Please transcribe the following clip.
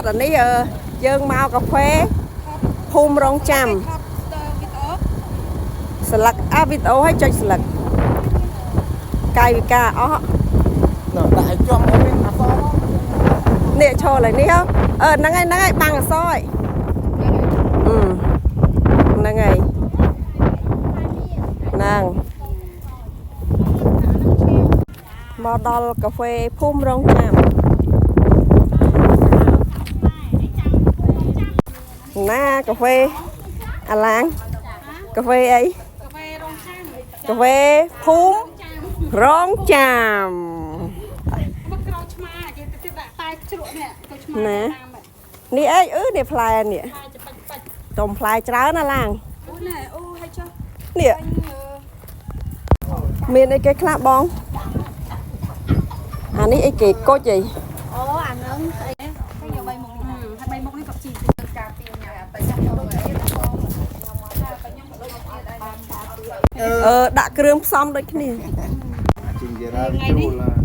ត់អានេះអឺយើងមកកាហ្វេភូមិរងចាំ ថតវីដេអូ ស្លឹកអាវីដេអូឲ្យចុចស្លឹកកាយវិការអស់ ដាក់ឲ្យជាប់មកវិញអសមក នេះឈរឡើយនេះហ៎អឺហ្នឹងហើយហ្នឹងហើយបាំងអសហើយអឺហ្នឹងហើយហ្នឹងមកដល់កាហ្វេភូមិរងចាំណាកាហ្វេអាឡាងកាហ្វេអី កាហ្វេរងចាំ កាហ្វេភូមិរងចាំ មកក្រោយឆ្មាគេទៅទៀតដាក់តែជ្រក់នេះទៅឆ្មា ណា តាម នេះអីអឺនេះផ្លែនេះ តែចបាច់បាច់ តុំផ្លែច្រើនណាឡាង អូណែអូហើយចុះ នេះមានអីគេខ្លះបងអានេះអីគេគុជអី អូអានឹងស្អីគេយកបីមុខនេះហើយបីមុខនេះក៏ជីការពារញ៉ាំតែចាំដូចទៀតបងខ្ញុំក៏ដូចមកទៀតដែរ អឺដាក់គ្រឿងផ្សំដូចគ្នា ជីងជារ៉ាជួល